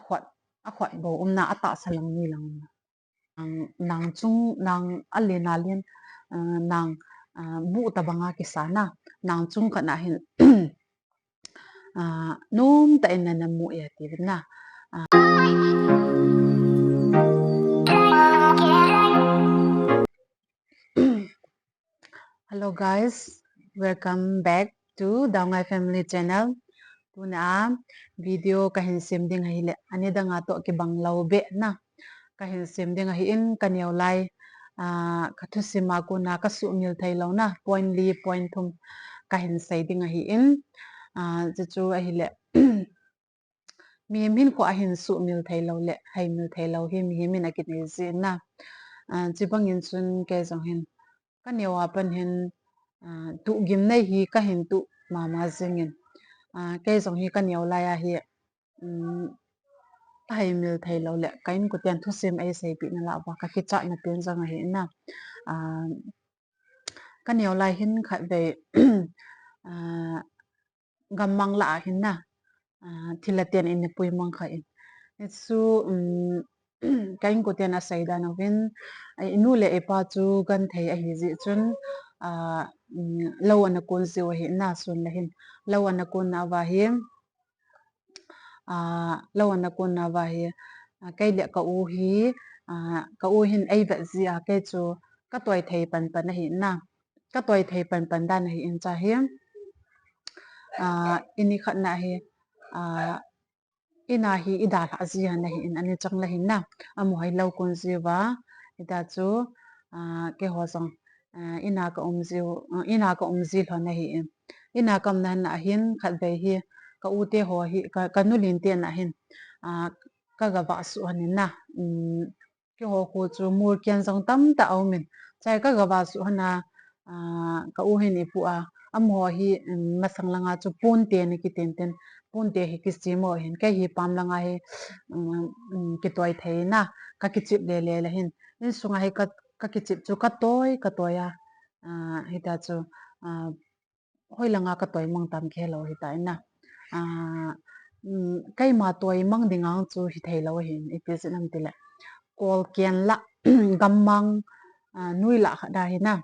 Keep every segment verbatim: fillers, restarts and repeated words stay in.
Khut, akhut bou umna, atahsa lang nui lang umna. Nang, nang chung, nang alen alen, ah, nang, ah, buh tabanga kisa na, nang chung khat na hin, ah, nom tah in nana mu e ati na. Ah. Hello guys, welcome back to Daongai Family Channel. Tuna video kahin sem ding ahile, ani danga toh kibang lou beh na. Kahin sem ding ahin, kaneo lai, ah, kathusim a kona kasuhmil thei lou na, point li, point thum kahin sei ding ahin, ah, chuchu ahile, mihem hinkho a hin suhmil thei lou le, heimil thei lou hi mihem in akinei jin na. Ah, chubang in chun kei jong hin, kaneo a pat hin, ah, tuh gimnei hi kahin tuh mama jingin. Ah, kei jong hi kaneo lai ahi, um, kaheimil thei lou le, ka inkoten thusim eiseipeh nalai uva, kakichat na pen jong ahi na. Ah, kaneo lai hin khatvei, ah, gammang lah a hin na, ah, thilha ten in eipui mang kha in. Hichu, um, ka inkoten asei dan uvin, ah, inu le ipa chu genthei ahi jeh chun, ah, um, lou ana kon jiu ahi na, sun le hin. Lou ana kon nauva hi, ah, lou ana kon nauva hi, ah, kei le ka u hi, ah, ka u hin eivet jeh a kei chu katoi thei panpan ahi na. Katoi thei panpan dan ahin, cha hi, ah, ini khat na hi, ah, ina hi idalhah ji ahin, ani chang le hin na, amaho hi lou kon jiuva, hita chu, ah, keiho jong, ah, ina ka um jiu, ah, ina ka um ji lhon ahin. Ina ka umna hin khatvei hi, ka u te ho hi, ka, kanu lin te na hin, ah, kaga vah suh ahin na, um, keiho kho chu mol kian jong tamtah aumin. Chai kaga vah suh ahin, ah, ka u hin ipu a, amaho hi, um, masang langa chu ponte ana kiten ten, ponte hi kisem u ahin, kei hi pam langa hi, um, um, kitoi thei na, kakichip lele le hin. Insunga hi ka, kakichip chu katoi, katoi a, ah, hita chu, ah, hoilanga katoi mang tam kihe lou hita in na. Ah, um, keima toi mang ding ang chu hithei lou ahin, ipi jeh ham itile, kol ken lah, gammang, ah, nui lah khat ahi na.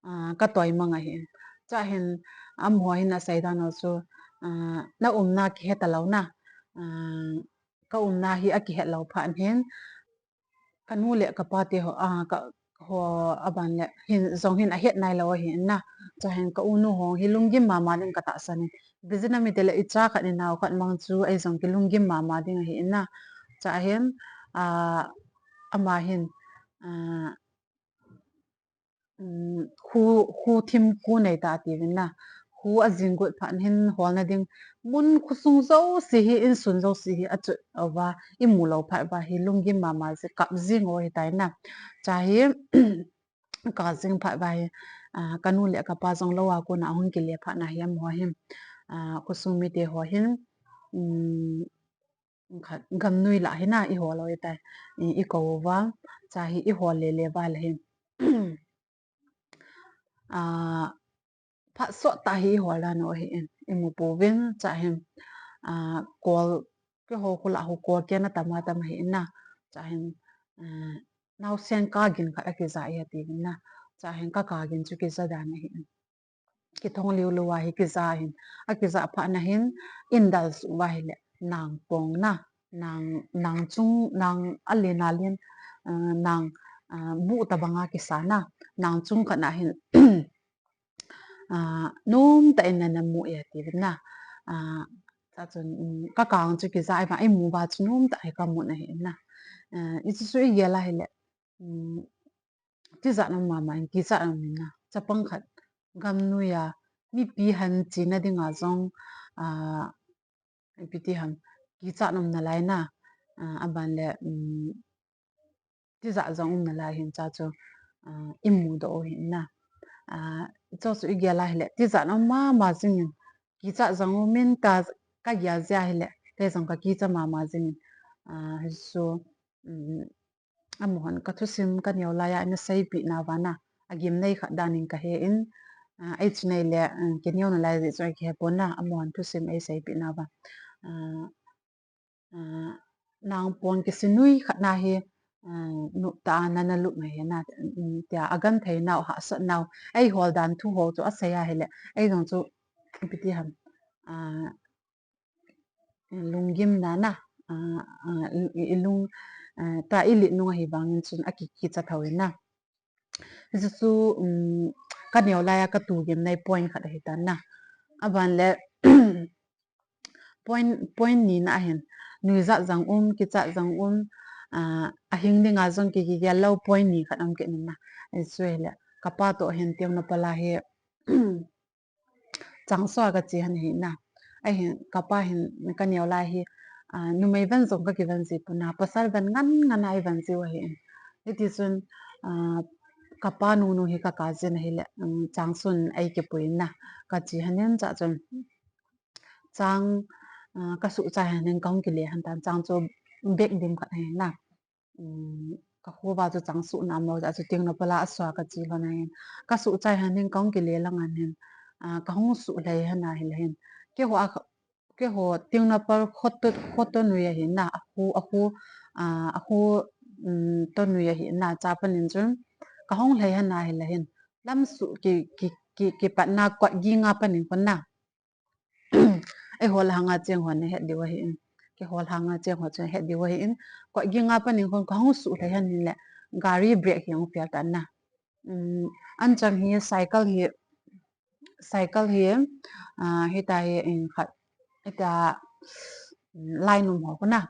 Ah, katoi mang ahin. Cha hin, amaho hin asei dan u chu, ah, na umna kihe talou na. Ah, ka umna hi akihet lou phat hin, kanu le kapa te ho, ah, ka, ho aban le hin, jong hin ahet nai lou ahin na. Cha hin ka u nu ho hi lunggim mama ding katahsan in. Ipi jeh ham itile icha khat inao khat mang chu eijong kilunggim mama ding ahin na. Cha hin, ah, ama hin, ah, um, khu, khu thim khu nei ta ati uvin na. Khu ajing got phat hin holna ding mun khosung jouse hi, insun jouse hi achot uva, imu lou phat uva hi lunggim mama jeh kap jing u ahitai na. Cha hi, ka jing phat uva hi, ah, kanu le kapa jong lou a kona hung kile phat na hi, amaho hin, ah, khosung mite ho hin, um, khat, gam nui lah hi na, ihol u ahitai, i, ikou uva, cha hi ihol lele uva le hin. Ah, phat sot tah hi ihol dan u ahin, imu pouvin, cha hin, ah, kol, keiho khu lah khu kol ken atam atam ahin na, cha hin, ah, naosen kagin khat akija e ati uvin na, cha hin ka kagin chu kija dan ahin. Kithong liu liu a hi kija ahin. Akija phat na hin, indal suh uva ahile, nang pong na, nang, nang chung, nang alen alen, ah, nang, ah, buh tabanga kisa na, nang chung khat na hin, ah, nom tah in nana mu e ati uvin na. Ah, cha chun, um, ka kang chu kija e va, imu uva chu nom tah hi kamu na ahin na. Ah, hichu chu igel a ahile, um, tijat um mama in, kichat um in na. Chapang khat gam nui a, mipi han chena dinga jong, ah, ipi ti ham, kichat um nalai na, ah, aban le, um, tijat jong um nalai hin cha chu, ah, imu doh u ahin na. Ah, chu chu igel a ahile, tijat um mama jingin, kichat jong um in ka, kagel jeh ahile, kei jong kakicha mama jingin. Ah, hichu, um, amahon kathusim kaneo laiya ana seipeh nauva na, agimnei khat dan in kahe in, ah, hiche nei le, um, kineo nalai jeh chu akihe pon na, amahon thusim eiseipeh nauva. Ah, nang pon kisinui khat na hi, ah, nop tah a nana lup mai hi na, um, tia agenthei nau, hahsat nau, eihol dan thu ho chu asei ahile, ei jong chu, ipi ti ham, ah, lunggim na na, ah, ah, i, i lung, ah, ta i lit nung ahi vangin chun aki, kicha thou in na. Hichu chu, um, ka neo lai a ka tu gimnei point khat ahi tan na. Aban le, point, point ni na ahin, nuijat jong um, kichat jong um, ah, ahing dinga jong ki, kigel lou point ni khat um kit in na. Hichu ahile, ka pa toh hin Tengnoupal a hi, Changso a ka che han ahi na. Ahin, ka pa hin ka neo lai hi, ah, numei ven jong ka kiven ji pon na, pasal ven ngan ngan a eiven jiu ahi in. Hiti chun, ah, ka pa nunu hi ka kap jin ahile, um, Changso in eikipui in na. Ka che han in cha chun, chang, ah, ka suh chai han in kahung kile han tan, chang chu bag dim khat ahi na. Um, ka kho uva chu chang suh nam lou jeh a chu Tengnoupal a asua ka che lhon ahin. Ka suh chai han in kahung kile lang han in, ah, kahung suh lhai han ahile hin. Keiho a, keiho Tengnoupal kho to, kho to nui ahi na, akho, akho, ah, akho, um, to nui ahi na, cha panin chun kahung lhai han ahile hin. Lam suh ki, ki, ki, kipat na Kotging a panin kon na. Eihol hang a cheng hon na het diu ahi in. Kihol hang a cheng hon chun het diu ahi in. Kotging a panin kon kahung suh lhai han in le gari brake hi ahung fail tan na. Um, anchang hi cycle hi, cycle hi, ah, hita hi in khat, hita, um, lai num ho kon na.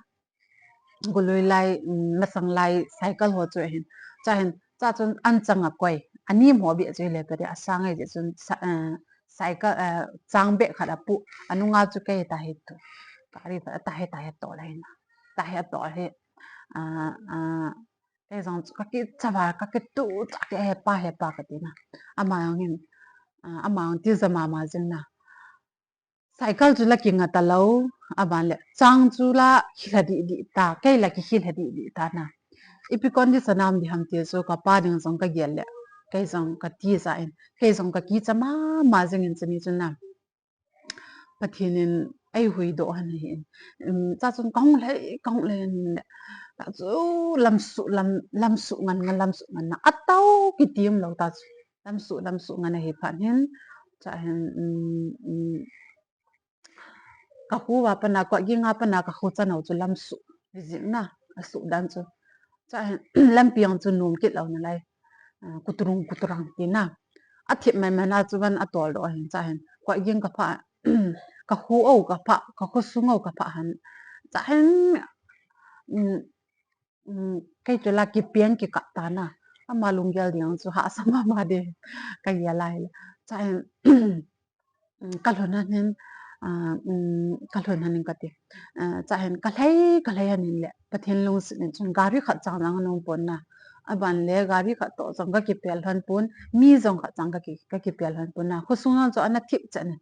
Golui lai, um, masang lai cycle ho chu ahin. Cha hin, cha chun anchang a koi. Anim ho bia chu le peri asang ai chun sa, eh, cycle, eh, chang bag khat apu. Anunga chu kei ta hi tu. Gari ta, ta hi, ta hi to lai na. Ta hi to hi. Ah, ah, kei jong chu ka kicha va, ka kitu cha, kei he pa, he pa ka ti na. Ama jong hin, ah, ama jong ti ja mama jing na. Cycle chu la kinga ta lou, aban le, chang chu la khilha dih dih ta, kei la kikhilha dih dih ta na. Ipi condition a um ding ham ti chu ka pa ding jong ka gel le, kei jong ka ti ja in, kei jong ka kicha mama jing in chuni chu na. Pathen in eihuhdoh han ahi in. Um, cha chun kahung lhai, kahung lhai in le. Ta chu lam suh, lam, lam suh ngan ngan, lam suh ngan na. Atau kiti um lou ta chu. Lam suh, lam suh ngan ahi phat hin. Cha hin, um, um, ka kho uva pat na, Kotging a pat na ka kho chan u chu lam suh. Hi jing na, asuh dan chu. Cha hin, lampi jong chu nom kit lou na lai. Ah, kuturung, kuturang ti na. Athip mai mai na chu van atol doh ahin cha hin. Kotging ka phah, ka kho u ka phah, ka kho sung u ka phah han. Cha hin, um, um, kei chu la kipiang kikap ta na. Ama lunggel ding chu hahsa mama ding. Ka gel lai. Cha hin, um, ka lhun han hin, ah, um, ka lhun han in ka ti. Ah, cha hin ka lhai, ka lhai han in le. Pathen lungset in chun gari khat chang jong anom pon na. Aban le gari khat toh jong ka kipel lhon pon. Mi jong khat chang ka ki, ka kipel lhon pon na. Khosung jong chu ana thip chan in.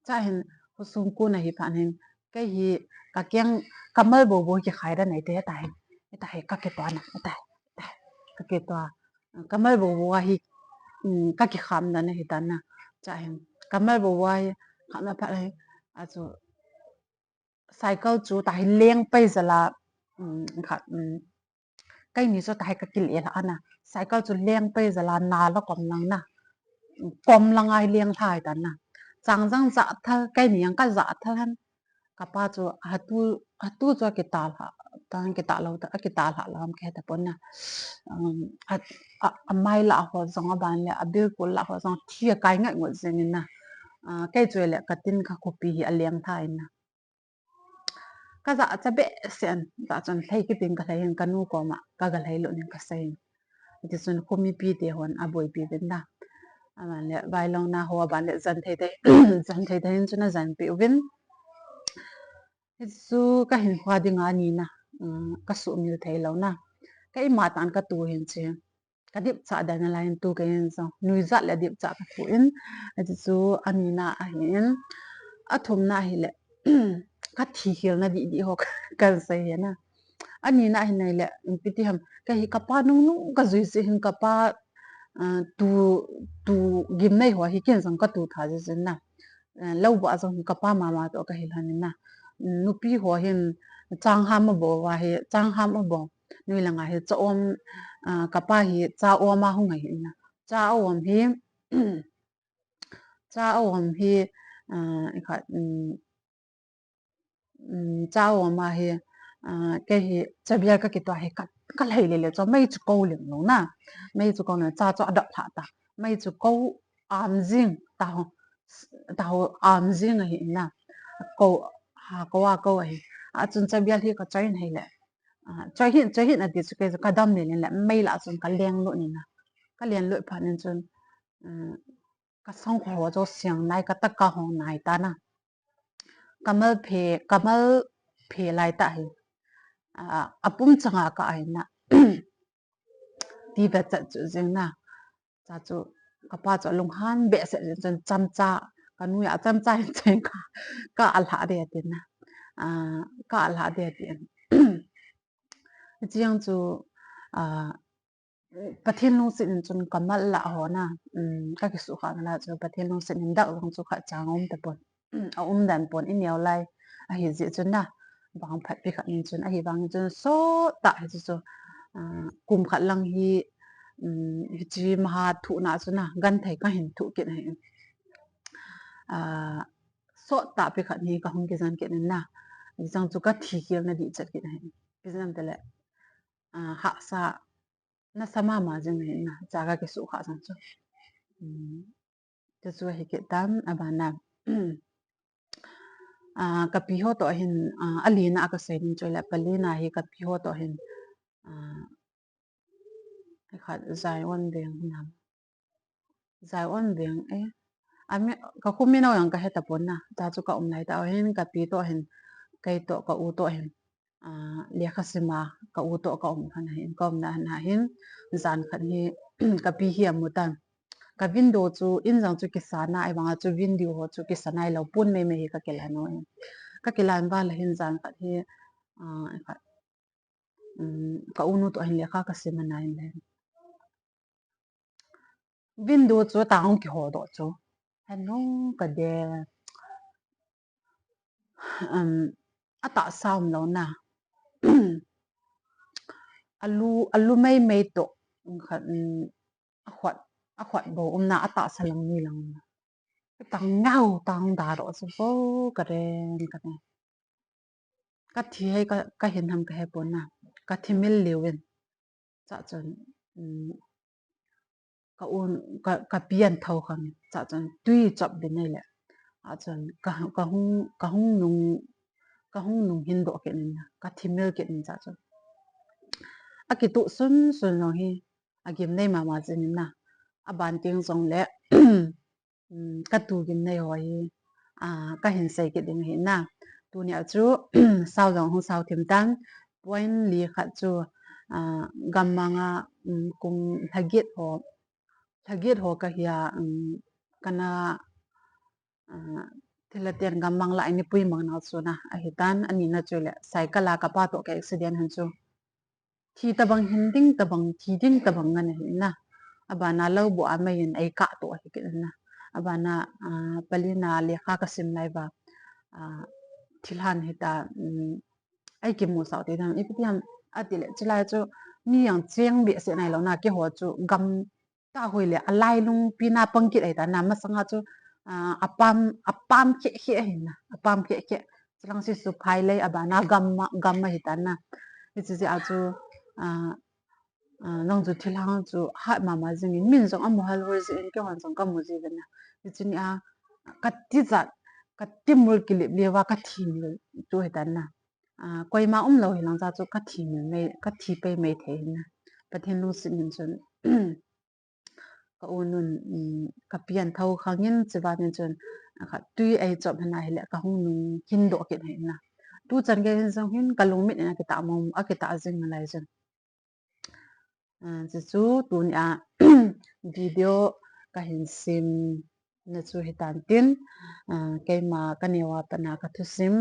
Cha hin khosung kon ahi phat hin. Kei hi ka keng kamal bobo kikhai dan ahi te ta hi. Ta hi ka kitoh na. Ta hi, ta hi, ka kitoh. Kamal bobo a hi, um, ka kikham dan ahi ta na. Cha hin, kamal bobo a hi, kham na phat hi, a chu, cycle chu ta hi leng pai jal a, um, kha, um, kei ni chu ta hi ka kile lha na. Cycle chu leng pai jal a na la kom lang na. Kom lang a hi leng lha ta na. Chang jang ja thal, kei ni jong ka ja thal han. Ka pa chu, hatu, hatu chu akitalha, ta kitalou ta, akitalha lou ham kahe ta pon na. Um, a, a, amai lah ho jong aban le, abilkol lah ho jong, thi akai ngat ngut jing in na. Ah, kei chu le, ka tin ka khopi hi aleng lha in na. Ka ja cha behseh in, ta chun lhai kit in ka lhai in ka nu koma, ka ga lhai lut in ka sei in. Hiti chun khomipi te hon aboipi uvin na. Aban le, vailong na ho aban le, jan thei thei, jan thei thei in chun ajanpi uvin. Hichu ka hinkho dinga ani na, um, ka sumil thei lou na. Ka ima tan ka tu hin chi. Ka dipcha dan a lai in tu ka hin jong. Nuijat le dipcha ka tu in. Hichu ani na ahi in. Athum na hi le. Ka thi khel na didi ho kan sei hi na. Ani na hi nai le. Ipi ti ham. Ka hi ka pa nung nung ka jui si hin ka pa, uh, tu, tu gimnei ho hi ken jong ka tu tha jin na. Eh, lou ba jong ka pa mama toh ka hi lhon in na. Nupi ho hin, Changham abol a hi, changham abol. Nui langa hi cha om, ah, kapa hi cha om a hung ahi na. Cha a om hi, cha a om hi, ah, i khat, um, um, cha a om a hi, ah, kei hi chabial ka kitoh hi ka, ka lhai le le chu mei chu ko leng lou na. Mei chu ko na cha chu adap lha ta. Mei chu ko am jing ta ho, ta ho am jing ahi na. Ko, ha ko a ko ahi. A chun chabial hi ka choi in hei le. Ah, choi hin, choi hin ati chu kei chu ka dam le le mei la chun ka leng lut in na. Ka leng lut phat in chun, um, ka sangkhol ho chu siang nai ka ta ka hong nai ta na. Kamal phe, kamal phe lai ta hi. Ah, apum changa ka ai na. Ti ve chat chu jing na. Cha chu, kapa chu lunghan behseh jing chun chamcha, ka nui a chamcha hin cheng ka, ka alha de atin na. Ah, ka alha de atin. Chiang chu, ah, Pathen lungset in chun kamal la ho na, um, ka kisuhkhah na la chu Pathen lungset in dak jong chu khat chang um ta pon, um, a um dan pon i neo lai ahi jeh chun na, bang phat pi khat in chun ahi vang chun sot ta hi chu chu, ah, kum khat lang hi, um, hichi maha thuh na chu na, gan thei ka hin thuh kit ahi. Ah, sot ta pi khat hi ka hung kijan kit in na, jang chu ka thi khel na di chat kit ahi. Kijan te le, ah, hahsa nasa mama jing ahi na, cha ka kisuhkhah jang chu. Um, chu chu ahi kit tan, a ban na. Ah, ka pi ho toh hin, ah, a li na a ka sei ding chu le, pa li na hi ka pi ho toh hin, ah, khat Zion Veng hinam. Zion Veng, eh. Ami, ka khum mi no jong ka he ta pon na. Cha chu ka um lai ta hin ka pi toh hin, kei toh ka u toh hin. Ah, lekha sim a ka u toh ka um khan ahin, ka umna hin, jan khat hi ka pi hi amu tan. Ka window chu, in jang chu kisa na, ahivang a chu window ho chu kisa nai lou pon mei mei hi ka kilan u ahin. Ka kilan val a hin jan khat hi, ah, khat, um, ka u nu toh hin lekha ka sim a na in le. Window chu tang hung kiho doh chu. Henu ka de. Um, a tahsa um lou na. A lu, a lu mei mei toh. Khat, um, a khat, a khat bou um na a tahsa lang ni lang na. Tang ngau tang da doh chu bou ka ren ka ne. Ka thi hei ka, ka hin ham ka he pon na. Ka thi mil liu in. Cha chun, um, ka un, ka, ka pian tho khang in. Cha chun tui chop din nei le. A chun ka, ka hung, ka hung nung, ka hung nung hin doh kit in na. Ka thi mil kit in cha chun. A kituh sun sun jong hi. A gim nei mama jing in na. A ban teng jong le. Um, ka tu gim nei ho hi, ah, ka hin sei kit ding ahi na. Tuni a chu, sao jong hung sao thim tan, point li khat chu, ah, gammang a, um, kum lha get ho, lha get ho ka hi a, um, ka na, ah, thilha ten gammang la ini pui mang nau chu na, ahi tan, ani na chu le, cycle a ka pa toh ka accident han chu. Thi tabang hin ding tabang, thi ding tabang ngan ahi na. A ban a lou bu a mei in ei kah toh ahi kit na. A ban a, ah, pa li na lekha ka sim lai va. Ah, thilhan hi ta, um, ei kimu sao te dan. Ipi ti ham a ti le, chilai chu mi jong cheng behseh nai lou na, keiho chu gam ta hoi le, a lailung pi na pang kit ahi ta na, masang a chu, ah, a pam, a pam khe khe ahi na, a pam khe khe. Chilang si su phai lei, a ban a gam ma, gam ahi ta na. Hichi jeh a chu, ah, ah, nang chu thilha chu hat mama jing in, min jong amu hal hoi jing in, keiho jong ka mu ji ve na. Hichi ni a, ka tijat, ka timul kilip le va ka thi mil chu ahi ta na. Ah, koima um lou hi lang cha chu ka thi mil mei, ka thi pei mei thei ahi na. Pathen lungset in chun, ka u nun, um, ka pian tho khang in, chiva nin chun, a khat tui ei chop hana hi le ka hung nung hin doh kit ahi na. Tu chan gei hin jong hin ka lungmit in a kitah mong, a kitah jing nalai chun. Ah, chu chu tuni a video ka hin sim na chu hi tan tin, ah, keima ka neo a pat na ka thusim,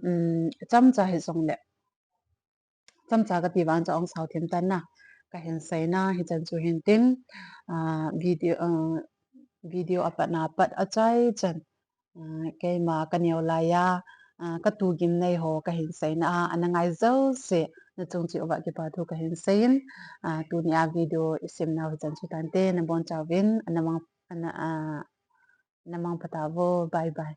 um, chamcha hi jong le. Chamcha ka ti vang chu ahung sao thim tan na. Ka hin sei na hi chan chu hin tin, ah, video, ah, video a pat na pat a chai chan. Ah, keima ka neo lai a, ah, katu gimnei ho kahin seina a, ana ngai jouse, nachung cheh uva kipa thu kahin seiyin, ah, tunia video isimnau hichan chu tante, nabonchauvin, ana mang, ana, ah, namang pha tauvo, bye bye.